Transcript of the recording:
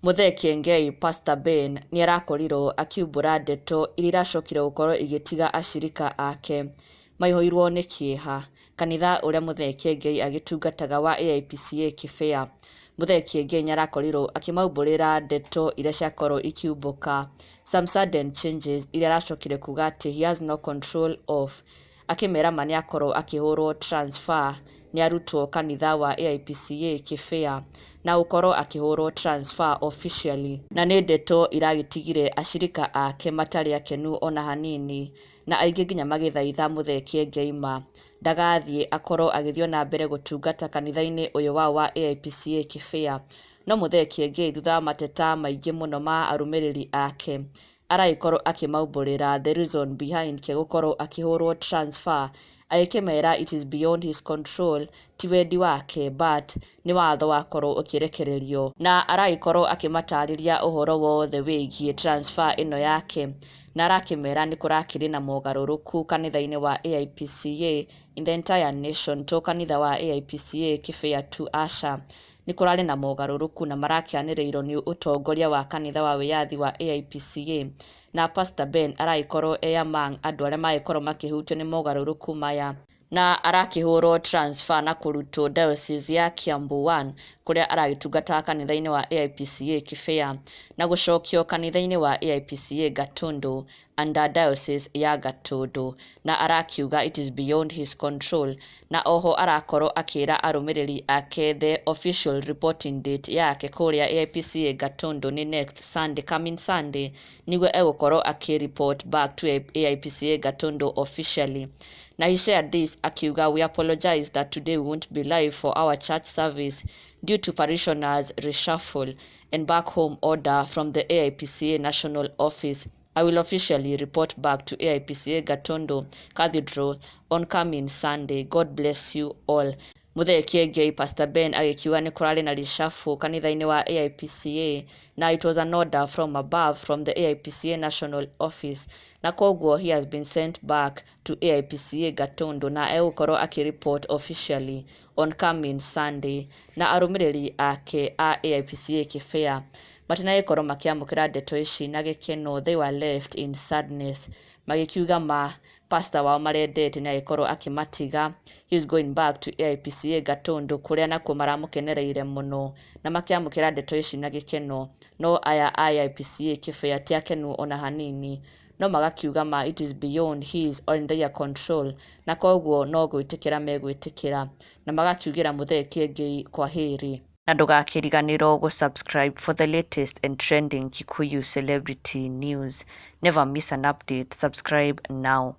Muthee Kiengei Pastor Ben nĩarakorirwo akiumbũra ndeto iria iracokire gũkorwo igĩtiga acirika ake maihũirwo nĩ kĩeha kanitha ũrĩa Muthee Kiengei agĩtungataga wa AIPCA Kĩbĩa. Muthee Kiengei nĩarakorirwo akĩmaumbũrĩra ndeto iria ciakorwo ikiumbũka, some sudden changes iria aracokire kuga atĩ he has no control of, akĩmera ma nĩakorwo akĩhũrwo transfer nĩ arutwo kanitha wa AIPCA Kĩbĩa na gũkorwo akĩhũrwo transfer officially, na nĩ ndeto iragĩtigire acirika ake matarĩ akenu ona hanini, na aingĩ nginya magĩthaitha Muthee Kiengei ma ndagathiĩ akorwo agĩthiĩ ona mbere gũtungata kanitha-inĩ ũyũ wao wa AIPCA Kĩbĩa. No Muthee Kiengei thutha wa mateta maingĩ mũno ma arũmĩrĩri ake aragĩkorwo akĩmaumbũrĩra the reason behind ke gũkorwo akĩhũrwo transfer, agĩkĩmera it is beyond his control, ti wendi wake but nĩ watho wakorwo ũkĩrekererio, na aragĩkorwo akĩmatarĩria ũhoro wothe wĩgiĩ transfer ĩno yake, na arakĩmera nĩ kũrakĩrĩ na mogarũrũku kanitha-inĩ wa AIPCA in the entire nation, to kanitha wa AIPCA Kĩbĩa tu, aca. Nĩ kũrarĩ na mogarũrũku na marakĩanĩrĩirwo nĩ ũtongoria wa kanitha wa wĩyathi wa AIPCA, na Pastor Ben aragĩkorwo e among andũ arĩa magĩkorwo makĩhutio nĩ mogarũrũku maya, na arakĩhũrwo transfer na kũrutwo diocese ya Kiambu 1 kũrĩa aragĩtungataga kanitha-inĩ wa AIPCA Kĩbĩa na gũcokio kanitha-inĩ wa AIPCA Gatundu under diocese ya Gatundu, na arakiuga it is beyond his control, na oho arakorwo akĩra arũmĩrĩri ake the official reporting date yake kũrĩa AIPCA Gatundu nĩ next Sunday, coming Sunday, nĩguo egũkorwo akĩ report back to AIPCA Gatundu officially. Na he shared this akiuga, "We apologize that today we won't be live for our church service due to parishioners reshuffle and back home order from the AIPCA national office. I will officially report back to AIPCA Gatundu Cathedral on coming Sunday. God bless you all." Muthee Kiengei Pastor Ben agĩkiuga nĩ kũrarĩ na reshuffle kanitha-inĩ wa AIPCA na it was an order from above, from the AIPCA national office, na koguo he has been sent back to AIPCA Gatundu na egũkorwo akĩreport officially on coming Sunday. Na arũmĩrĩri ake a AIPCA Kĩbĩa matinagĩkorwo makĩamũkĩra ndeto ici na gĩkeno. They were left in sadness, magĩkiuga ma pastor wao marendete nĩ agĩkorwo akĩmatiga. He is going back to AIPCA Gatundu kũrĩa nakuo maramũkenereire mũno na makĩamũkĩra ndeto ici na gĩkeno, no aya a AIPCA Kĩbĩa ti akenu ona hanini, no magakiuga ma it is beyond his or their control, na koguo no gwĩtĩkĩra megwĩtĩkĩra na magakiugĩra Muthee Kiengei kwaheri. Na ndũgakĩriganĩrwo gũ-subscribe for the latest and trending Kikuyu celebrity news. Never miss an update. Subscribe now.